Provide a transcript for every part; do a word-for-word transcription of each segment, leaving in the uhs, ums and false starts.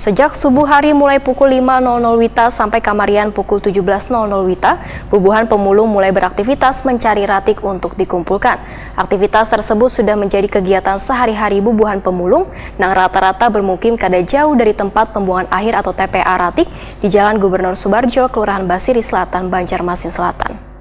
Sejak subuh hari mulai pukul lima nol nol wita sampai kamarian pukul tujuh belas nol nol wita, bubuhan pemulung mulai beraktivitas mencari ratik untuk dikumpulkan. Aktivitas tersebut sudah menjadi kegiatan sehari-hari bubuhan pemulung nang rata-rata bermukim kada jauh dari tempat pembuangan akhir atau T P A ratik di Jalan Gubernur Subarjo, Kelurahan Basiri Selatan, Banjarmasin Selatan.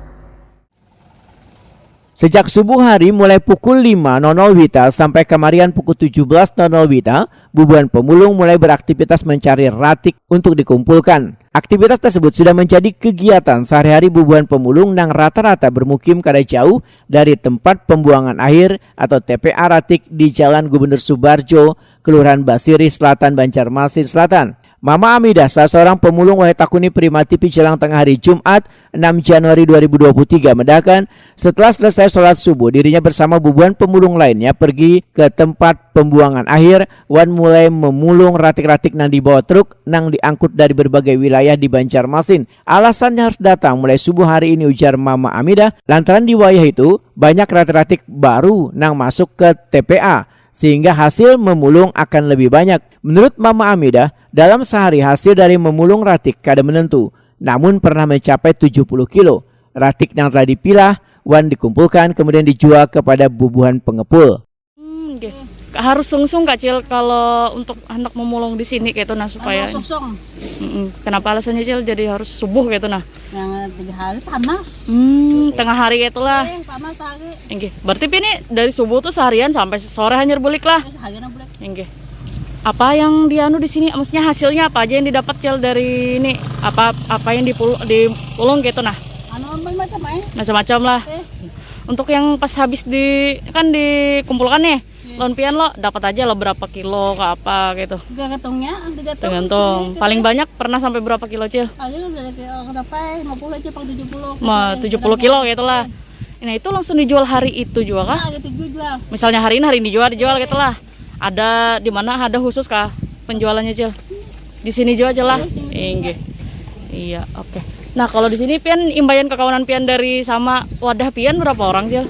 Sejak subuh hari mulai pukul lima nol nol wita sampai kamarian pukul tujuh belas nol nol wita, bubuhan pemulung mulai beraktivitas mencari ratik untuk dikumpulkan. Aktivitas tersebut sudah menjadi kegiatan sehari-hari bubuhan pemulung nang rata-rata bermukim kada jauh dari tempat pembuangan akhir atau T P A ratik di Jalan Gubernur Subarjo, Kelurahan Basiri Selatan, Banjarmasin Selatan. Mama Amidah, salah seorang pemulung Wahai Takuni Prima T V Jelang Tengah Hari Jumat, enam Januari dua ribu dua puluh tiga, medahakan, setelah selesai sholat subuh, dirinya bersama bubuhan pemulung lainnya pergi ke tempat pembuangan akhir wan mulai memulung ratik-ratik nang dibawa truk nang diangkut dari berbagai wilayah di Banjarmasin. Alasannya harus datang mulai subuh hari ini, ujar Mama Amidah, lantaran di wayah itu banyak ratik-ratik baru nang masuk ke T P A, sehingga hasil memulung akan lebih banyak. Menurut Mama Amidah, dalam sehari hasil dari memulung ratik kada menentu, namun pernah mencapai tujuh puluh kilo. Ratik yang telah dipilah wan dikumpulkan kemudian dijual kepada bubuhan pengepul. Hmm, okay. Harus sungsung kacil kalau untuk hendak memulung di sini kayak itu nah supaya. Harus sungsung. Mm -mm. Kenapa alasannya cil jadi harus subuh kayak itu nah? Yang tiga hari panas. Hmm, tengah hari kayak itulah. Eh, panas hari. Inggih. Berarti ini dari subuh tuh seharian sampai sore hanyar bulik lah. Seharian bulik. Inggih. Apa yang dianu di sini? Maksudnya hasilnya apa aja yang didapat cil dari ini? Apa apa yang dipul dipulung gitu nah? Anu macam-macam eh. Macam-macam lah. Eh. Untuk yang pas habis di kan dikumpulkan nih. Iya. Lawan pian lo dapat aja lo berapa kilo ke apa gitu. Tergantungnya, tergantung. Tergantung. Paling banyak pernah sampai berapa kilo cil? Paling udah kayak berapa? Lima puluh aja pang tujuh puluh. Ma, tujuh puluh kilo gitu lah. Nah itu langsung dijual hari itu juga kah? Nah, gitu juga. Misalnya hari ini hari ini jual dijual gitu lah. Ada di mana ada khusus kah penjualannya cil? Di sini juga cil lah. Inggih. Iya, oke. Okay. Nah, kalau di sini pian imbayan kekawanan pian dari sama wadah pian berapa orang cil?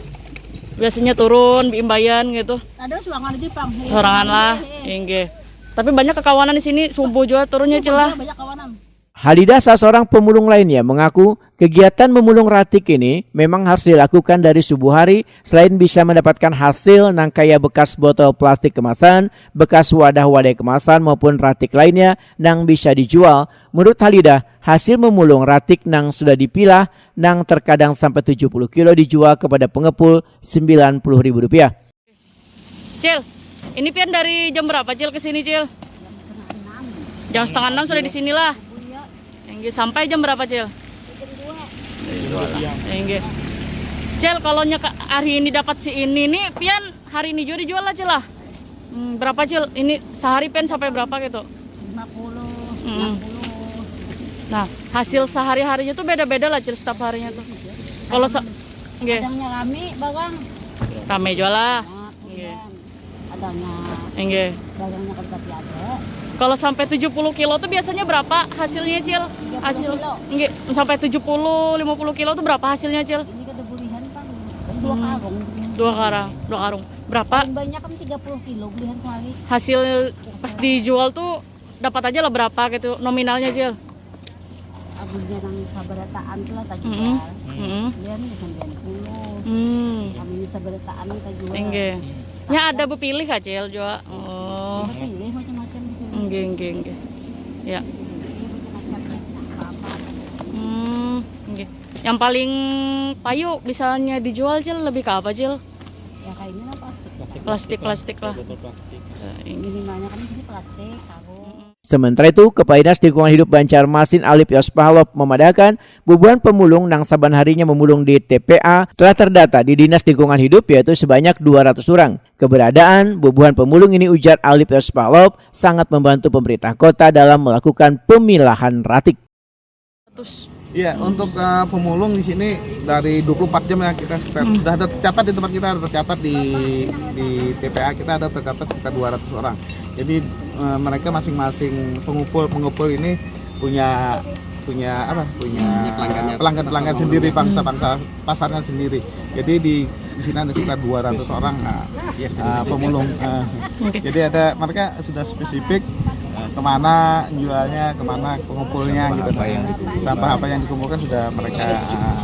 Biasanya turun imbayan gitu. Ada sorangan aja pang. Sorangan lah. Inggih. Tapi banyak kekawanan di sini subuh juga turunnya cil lah. Banyak kawanan. Halidah, salah seorang pemulung lainnya, mengaku kegiatan memulung ratik ini memang harus dilakukan dari subuh hari selain bisa mendapatkan hasil nang kaya bekas botol plastik kemasan, bekas wadah-wadai kemasan maupun ratik lainnya nang bisa dijual. Menurut Halidah, hasil memulung ratik nang sudah dipilah nang terkadang sampai tujuh puluh kilo dijual kepada pengepul sembilan puluh ribu rupiah. Cil, ini pian dari jam berapa Cil ke sini Cil? Jam setengah enam sudah di sinilah. Enggak sampai jam berapa Cil? Enggak. Cil, kalau nyeka hari ini dapat si ini nih, pian hari ini juga dijual lah Cil lah. Hmm, berapa Cil? Ini sehari pian sampai berapa gitu? Lima puluh, hmm. Enam puluh. Nah, hasil sehari-harinya tuh beda-beda lah Cil setiap harinya tuh. Kalau se- Nggih. Kadangnya rame barang. Rame jual lah. Nggih. Kadangnya Nggih. Barangnya kada tapi ada. Kalau sampai tujuh puluh kilo tuh biasanya berapa hasilnya, Cil? Hasil kilo. Nggih, sampai tujuh puluh, lima puluh kilo tuh berapa hasilnya, Cil? Ini kada bulihan, Bang. Dua hmm. Karung. Dua karang, dua karung. Berapa? Paling banyak kan tiga puluh kilo bulihan sehari. Hasil pas dijual tuh dapat aja lah berapa gitu nominalnya, Cil? Amunnya nang sabarataan tu lah tajual. Mm-mm. Mm-mm. Dia ni sembilan puluh. Hmm. Amunnya sabarataan ni tajual. Inggih. Nya ada bepilih kah, Cil, jua? Oh. Bepilih macam-macam di sini. Inggih, inggih, inggih. Ya. Bepilih macam-macam ya. Apa-apa. Hmm, inggih. Yang paling payu misalnya dijual, Cil, lebih ke apa, Cil? Ya kayak ini lah plastik. Plastik, plastik lah. Kayak botol plastik. Eh, inggih. Minimalnya kan di sini plastik, karung. Mm-mm. Sementara itu, Kepala Dinas Lingkungan Hidup Banjarmasin Alip Yospahlop memadahkan, bubuhan pemulung nang saban harinya memulung di T P A telah terdata di Dinas Lingkungan Hidup, yaitu sebanyak dua ratus orang. Keberadaan bubuhan pemulung ini, ujar Alip Yospahlop, sangat membantu pemerintah kota dalam melakukan pemilahan ratik. Iya, untuk uh, pemulung di sini dari dua puluh empat jam ya kita sekitar hmm. Sudah ada tercatat di tempat kita, ada tercatat di di T P A kita ada tercatat sekitar dua ratus orang. Jadi uh, mereka masing-masing pengumpul pengumpul ini punya punya apa? Punya pelanggan-pelanggan sendiri, pangsa-pangsa pasarnya sendiri. Jadi di Di sini ada sekitar dua ratus orang, nah, uh, pemulung. Uh, okay. Jadi ada, mereka sudah spesifik uh, kemana jualnya, kemana pengumpulnya gitu. Apa yang dikumpulkan. Sampah apa yang dikumpulkan sudah mereka uh,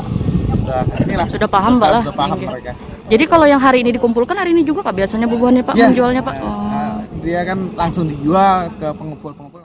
sudah inilah. Sudah paham, Pak, lah. Sudah paham, okay, mereka. Jadi kalau yang hari ini dikumpulkan, hari ini juga, Pak, biasanya bubuhannya, Pak, ya, menjualnya, Pak? Uh, oh. Uh, dia kan langsung dijual ke pengumpul-pengumpul.